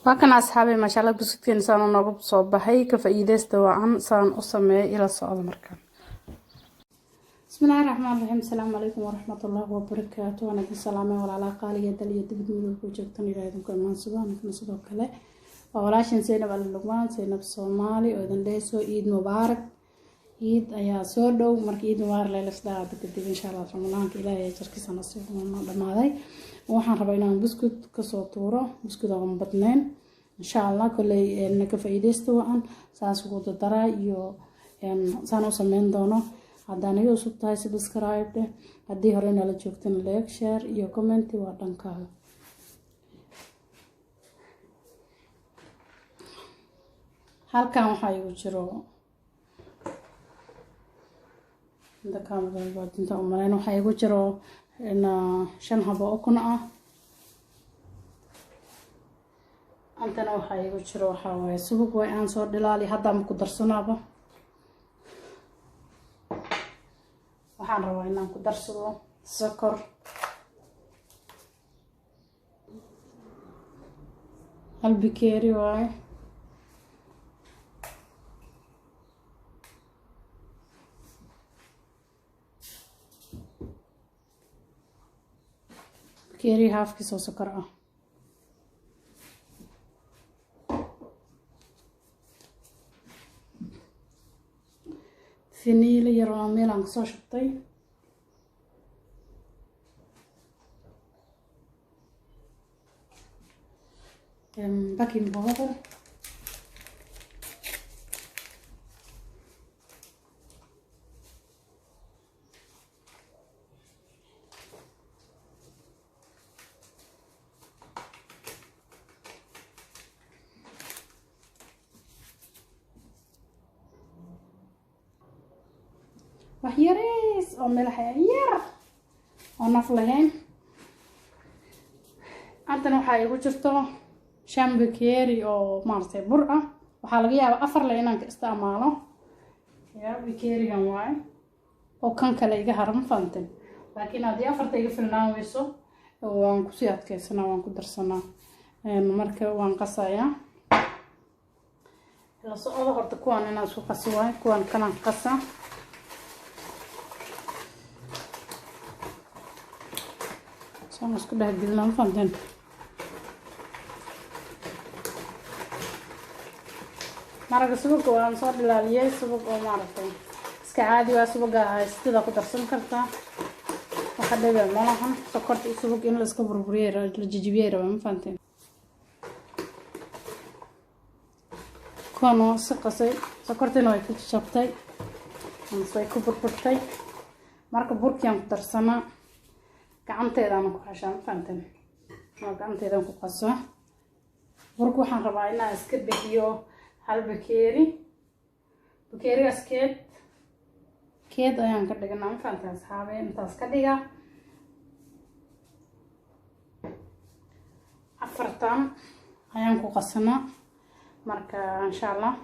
Waa kan, asxaabay, maasha Allah, buskudkeena saan noogu soo baxay. Ka faa'iideysta wacan. Saan u sameeyay ila socda markaan. Bismillahi raxmaan raxiim. Asalaamu calaykum waraxmatullaahi wabarakaatu. Waan idin salaamay, walaalaha qaaliga, dal iyo dibad midowga joogtan. Ilaah idinku amaansado. Anigana sidoo kale waa walaashin Zaynab Ali Luqmaan, Zaynab Soomaali, oo idin dhehayso Ciid Mubaarak. Ciid ayaa soo dhow, marka Ciid Mubaarak laylasdhaa hadda kadib, insha Allah. Ramadaanka Ilaahay ajarkiisa nasiib noo dhamaaday. Waxaan rabaa inaan buskud kasoo tuuro, buskud aan badnayn, insha Allah. Kolley ka faa'iideysta wacan. Saas ugu dadaraa iyo saan u sameyn doono. Haddaa naga cusub tahay, subscribe dheh. Haddii hore nala joogtana, like, share iyo comment waa dhankaaga. Halkan waxaa igu jiro, inta kaamirada umaleyn, waxaa igu jiro shan habo ukun ah. Antana waxaa igu jiro, waxaa waaye subag way aan soo dhilaali, haddaama ku darsanaaba. Waxaan rabaa inaan ku darsado sokor, hal bikeeri waaye. Bikeeri haafkiis oo sokor ah. Finiilo yar oo meel aan kasoo shubtay. Baking powder. Wax yareys oo milax yar oo naf lahayn. Haddana waxaa igu jirto shan bakeeri oo maaragtay bur ah. Waxaa laga yaabaa afar le inaan ka isticmaalo ya bakeerigan waaye, oo kan kale iga haro, ma fahanteen? Laakiin haddii afarta iga filnaan weyso, waan kusii adkeysanaa, waan ku darsanaa. Marka waan qasayaa, la socdo. Horta kuwaan inaan isku qasi waayo, kuwaan kanaan qasa. Saan isku dhex gelina, ma fahanteen? Maraga subaga waan soo dhilaaliyey, subag oo maaragtay iska caadi waa. Subaga haystida ku darsan kartaa, waxa dhibe malahan. Sokorta iyo subag in la iska burburiyay, la jijibiyay rabaa, ma fahanteen? Kuwan waa si qasay, sokortina way ku jabtay amase way ku burburtay. Marka burkiaan ku darsanaa, gacanteedaan ku xashaa, ma fahanteen? Waa gacanteedaan ku qasaa burka. Waxaan rabaa inaan iska bixiyo hal bakeeri. Bakeerigaas keed keed ayaan ka dhiganaa, ma fahanteen, asxaabe? Intaas ka dhiga, afartan ayaan ku qasanaa. Marka insha Allah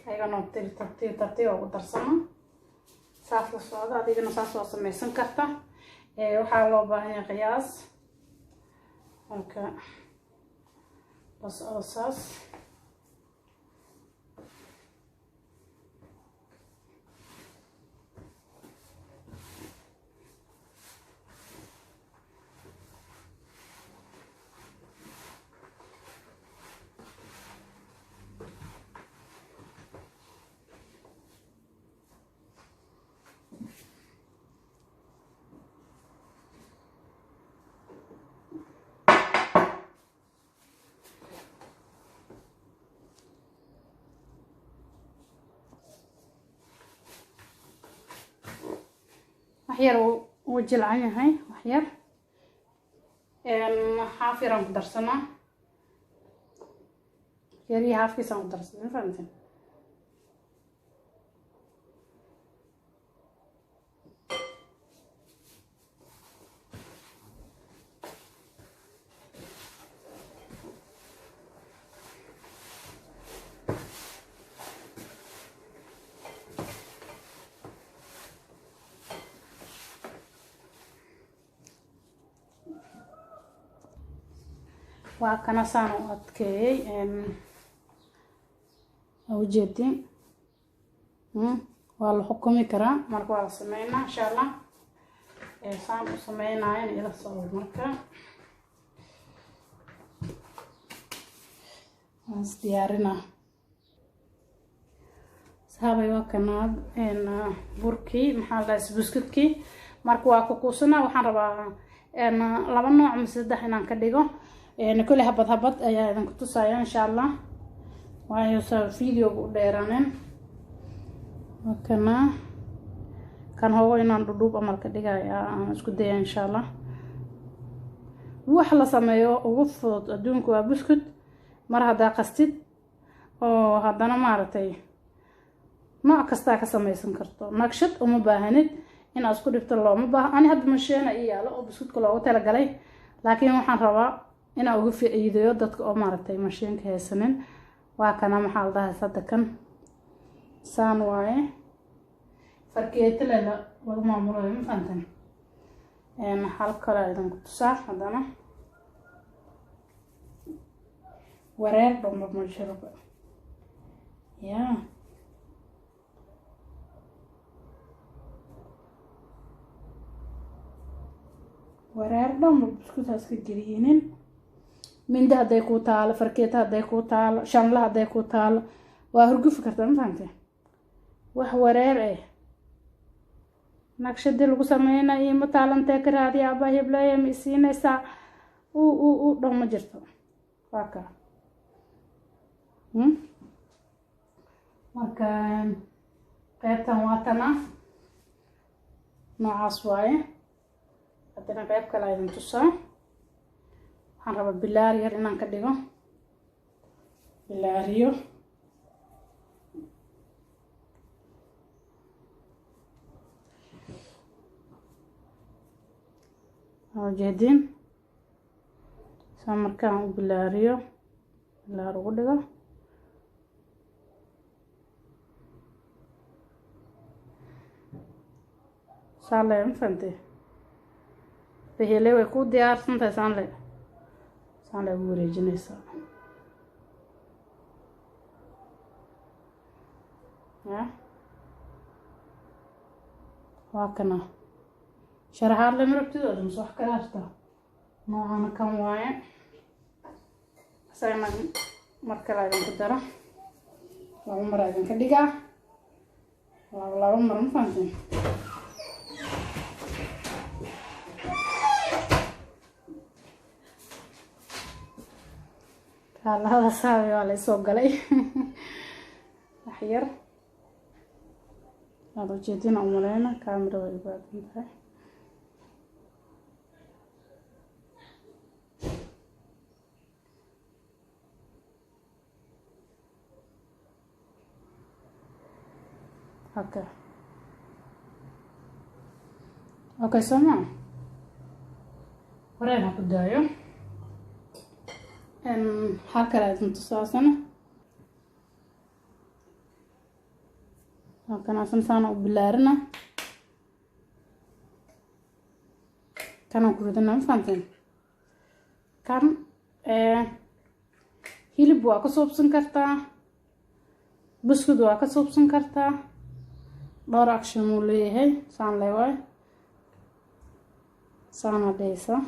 ayagana tartiib tartiib ugu darsana. Saas la socda, adigana saas waa sameysan karta. Waxaa loo baahan yahay qiyaas. Marka la socdo saas. Wax yar wuu jilcan yahay, wax yar haaf yaraan ku darsanaa. Yarihii haafkiisaan ku darsanaa, ma fahamteen? Waa kana, saan u adkeeyey, ujeedin. Waa la xukumi karaa. Marka waa la sameynaa, insha Allah. Saan u sameynayan ila socdo. Marka waan is diyaarinaa, saxaabay. Waa kanaa burkii, maxaa la dhahay, buskudkii. Marka waa kukuusanaa. Waxaan rabaa laba nooc ama saddex inaan ka dhigo. Kolley habad habad ayaa idinku tusaya, insha Allah, waayo sa videoga u dheeraanin. Waa kanaa. Kan hoogo inaan dhudhuub amal ka dhigaya aan isku daya, insha Allah. Wax la sameeyo ugu fudud adduunka waa buskud. Mar haddaa qastid oo haddana maaragtay nooc kastaa ka samaysan karto, naqshad uma baahanid inaad isku dhibto, looma baaha. Ani hadda masheena ii yaalo oo buskudka loogu talagalay, laakiin waxaan rabaa inaan uga faa'iideeyo dadka oo maaragtay mashiinka haysanin. Waa kana, maxaa la dhahay, hadda kan saan waaye, fargeetale lagu maamulayo, ma fahanteen? Hal kale idinku tusaa haddana. Wareer dhanba ma jiroba ya. Wareer dhanba buskutaas ka geliyinin. Mindi hadday kuu taalo, fargeeta hadday kuu taalo, shanla hadday kuu taalo, waa hurgufi kartaa, ma fahamtee? Wax wareer eh, naqshadii lagu sameynayo ma taalantee ka raadiya, abaa hebleeya, ma isiinaysaa? U dhan ma jirto. Waa kaa. Marka qeybtan waa tana, noocaas waaye. Haddana qeyb kale idin tusaa. Waxaan rabaa bilaar yar inaan ka dhigo, bilaariyo. Ujeedin saa markaan u bilaariyo, bilaar ugu dhigo. Saale, ma fahantay? Behele way ku diyaarsan tahay. Saanle, saanle ugu wareejinaysaa ya. Waa kana. Sharaxaad lama rabtid oo dhan, wax kala harta. Noocana kan waaye, isagana mar kale idinku daro. Laba mar idinka dhigaa, laba laba mar, ma fahanteen? Taalada saabi waa la isoo galay wax yar. Waad ujeedina, umaleyna kaamira way ibaadan tahay. Okay, soo maa wareer ha ku daayo. Hal kale idin tusaasana. Halkan saana u bilaarina, kanaan ku ridana, ma fahanteen? Kan hilib waa ka suubsan kartaa, buskud waa ka suubsan kartaa. Dhowr action uu leeyahay. Saan le waay, saana dhehaysaa,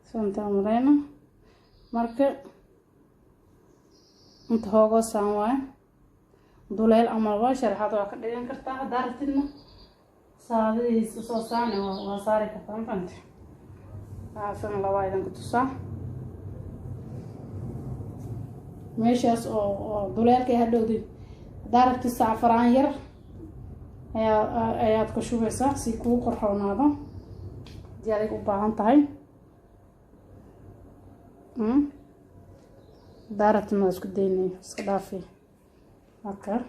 saanta umaleyna. Marka inta hoogoo saan waay, duleel amal waa, sharaxaad waa ka dhigan kartaa. Haddaa rabtidna saadadiisa soo saani waa saari kartaa, ma fahamte? Waxaasana labaa idinku tusaa. Meeshaas oo duleelka hadhowdi, haddaa rabtid sacfaraan yar ayaa ayaad ku shubaysaa si kuu qorxoonaado, hadii adiga u baahan tahay. Haddaa rabtidna waa isku daynay, iska dhaafi. Okay,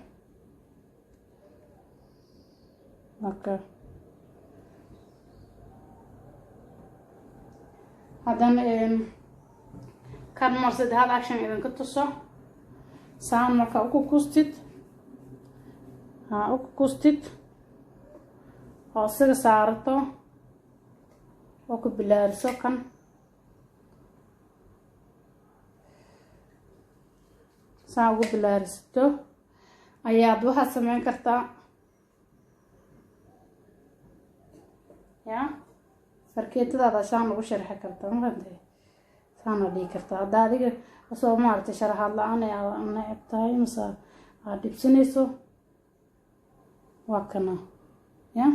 haddana kan mar saddexaad action idinka tuso. Saan marka uku kustid, ha uku kustid oo isaga saarato oo ku bilaariso kan. Saan ugu bilaarisato ayaad waxaad sameyn kartaa ya farkeetadaada saan ugu sharxi kartaa, mafahantay? Saana dhigi kartaa haddaa adiga asoo maaragtay sharaxaad la-aan ee aad neceb tahay mase aada dhibsanayso. Waa kana ya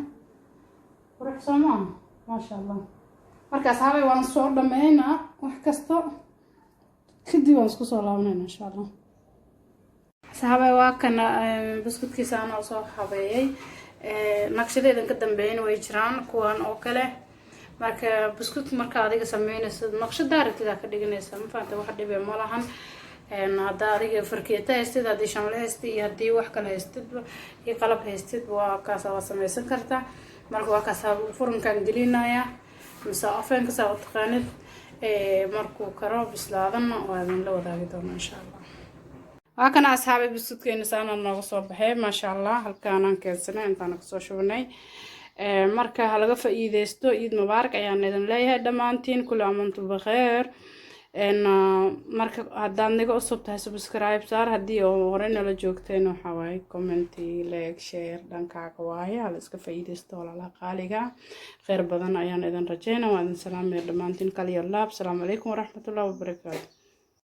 qurux soo maaha? Maasha Allah. Marka asxaabay, waan soo dhameynaa wax kasta, kadib waan isku soo laabanayna insha Allah. Asxaabay, waa kana buskudkiisa anoo soo habeeyey. Naqshadeedan ka dambeeyana way jiraan kuwan oo kale. Marka buskudka marka adiga sameynayso, naqshada aragtidaa ka dhiganaysa, ma fahanta? Wax dhibe ma lahan. Haddaa adiga farkeeta haystid, haddii shamle haystid iyo haddii wax kale haystidba iyo qalab haystid, waa kaasa, waa sameysan kartaa. Marka waa kaasa, furunkaan gelinaya mise ovenka saa u taqaanid. Markuu karo bislaadana waa idin la wadaagi doona insha Allah. Waa kana asxaabay, buskudkeena saana nooga soo baxay, maasha Allah. Halkaanaan keensanay, intaana kasoo shubanay. Marka ha laga faa'iideysto. Ciid mubaarak ayaan idin leeyahay dhammaantiin, kulli amantu bakheer. Marka haddaad naga cusub tahay, subscribe saar. Haddii oo hore nala joogteen, waxaa waaye comment, like, share dhankaaga waaye. Hala iska faa'iideysto, walaalaha qaaliga. Kheyr badan ayaan idin rajeynaa. Waa idin salaamaya dhammaantiin, kaliya laab. Asalaamu calaykum waraxmatullahi wabarakaatu.